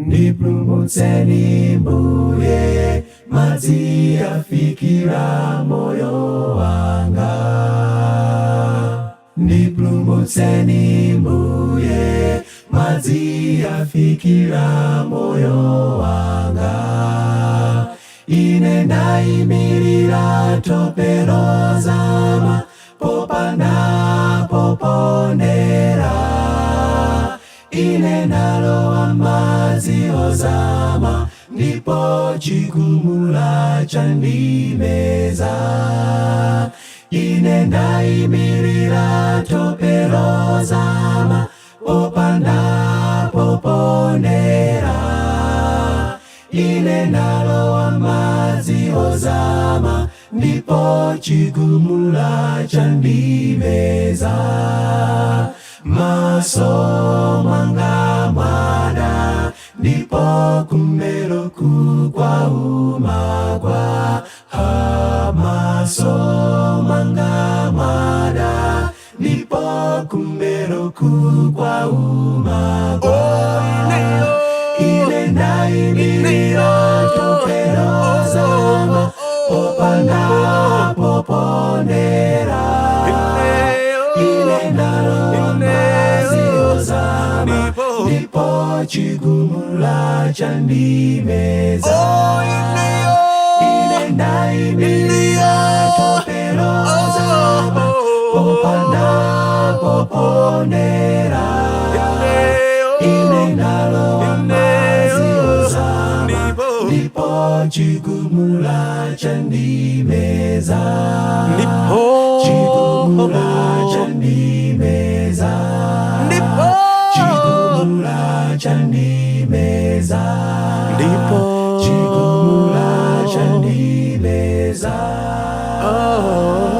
Ndipulumutseni Mbuye, madzi afikira moyo wanga. Ndipulumutseni Mbuye, madzi afikira moyo wanga. Ine ndayimirira thope lozama, popanda popondera. Ine ndalowa madzi ozama, ndipo chigumula chandimeza. Ine ndayimirira thope lozama, popanda popondera. Ine ndalowa madzi ozama, ndipo chigumula chandimeza. Maso mwanga mwada, ndipo kummero kwauma gwa. Maso mwanga mwada, ndipo kummero kwauma gwa. Ine ndayimirira thope lozama, popanda popondera. Ine ndalowa madzi ozama, ndipo chigumula chandimeza. Ine ndayimirira thope lozama, popanda popondera. Ine ndalowa madzi ozama, ndipo chigumula chandimeza. Ndipo Chigumula chandimeza. Ndipo Chigumula chandimeza. Ndipo Chigumula chandimeza. Oh.